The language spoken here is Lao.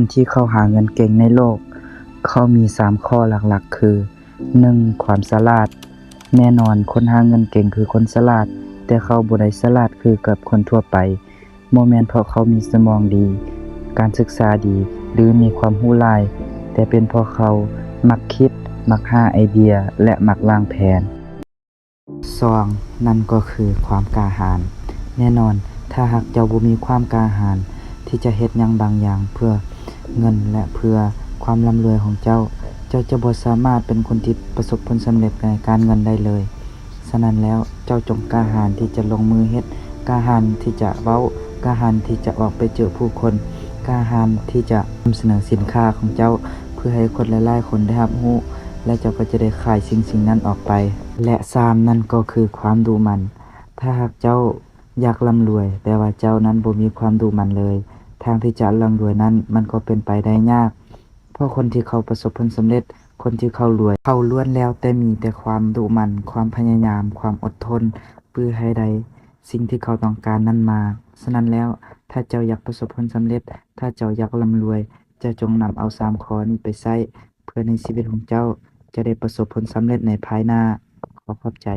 ຄົນທີ່ເຂົາຫາເງິນເກັ່ງໃນໂລກ ເຂົາມີສາມຂໍ້ຫຼັກໆ ຄື ໜຶ່ງ ຄວາມສະຫຼາດ. ແນ່ນອນ, ຄົນຫາເງິນເກັ່ງຄືຄົນສະຫຼາດ, ແຕ່ເຂົາບໍ່ໄດ້ສະຫຼາດຄືກັບຄົນທົ່ວໄປ. ບໍ່ແມ່ນເພາະເຂົາມີສະໝອງດີ, ການສຶກສາດີ ຫຼື ມີຄວາມຮູ້ຫຼາຍ, ແຕ່ເປັນເພາະເຂົາມັກຄິດ, ມັກຫາໄອເດຍ ແລະ ມັກວາງແຜນ. ສອງ ນັ້ນກໍຄືຄວາມກ້າຫານ. ແນ່ນອນ, ຖ້າຫາກເຈົ້າບໍ່ມີຄວາມກ້າຫານທີ່ຈະເຮັດຫຍັງບາງຢ່າງເພື່ອເງິນ ແລະ ເພື່ອຄວາມລ່ຳລວຍຂອງເຈົ້າ, ເຈົ້າຈະບໍ່ສາມາດເປັນຄົນທີ່ປະສົບຜົນສຳເລັດໃນການເງິນໄດ້ເລີຍ. ສະນັ້ນແລ້ວ, ເຈົ້າຈົ່ງກ້າຫານທີ່ຈະລົງມືເຮັດ, ກ້າຫານທີ່ຈະເວົ້າ, ກ້າຫານທີ່ຈະອອກໄປເຈີຜູ້ຄົນ, ກ້າຫານທີ່ຈະນຳສະເໜີສິນຄ້າຂອງເຈົ້າ ເພື່ອໃຫ້ຄົນຫຼາຍໆຄົນໄດ້ຮັບຮູ້, ແລະ ເຈົ້າກໍຈະໄດ້ຂາຍສິ່ງໆນັ້ນອອກໄປ. ແລະ ສາມ ນັ້ນກໍຄືຄວາມດຸໝັ່ນ. ຖ້າຫາກເຈົ້າຢາກລ່ຳລວຍ, ແຕ່ວ່າເຈົ້ານັ້ນບໍ່ມີຄວາມດຸໝັ່ນເລີຍ, ທາງທີ່ຈະລ່ຳລວຍນັ້ນມັນກໍເປັນໄປໄດ້ຍາກ, ເພາະຄົນທີ່ເຂົາປະສົບຜົນສຳເລັດ, ຄົນທີ່ເຂົາລວຍ, ເຂົາລ້ວນແລ້ວແຕ່ມີແຕ່ຄວາມດຸໝັ່ນ, ຄວາມພະຍາຍາມ, ຄວາມອົດທົນ, ເພື່ອໃຫ້ໄດ້ສິ່ງທີ່ເຂົາຕ້ອງການນັ້ນມາ. ສະນັ້ນແລ້ວ, ຖ້າເຈົ້າຢາກປະສົບຜົນສຳເລັດ, ຖ້າເຈົ້າຢາກລ່ຳລວຍ, ເຈົ້າຈົ່ງນຳເອົາສາມຂໍ້ນີ້ໄປໃຊ້ ເພື່ອໃນຊີວິດຂອງເຈົ້າຈະໄດ້ປະສົບຜົນສຳເລັດໃນພາຍໜ້າ. ຂໍຂອບໃຈ.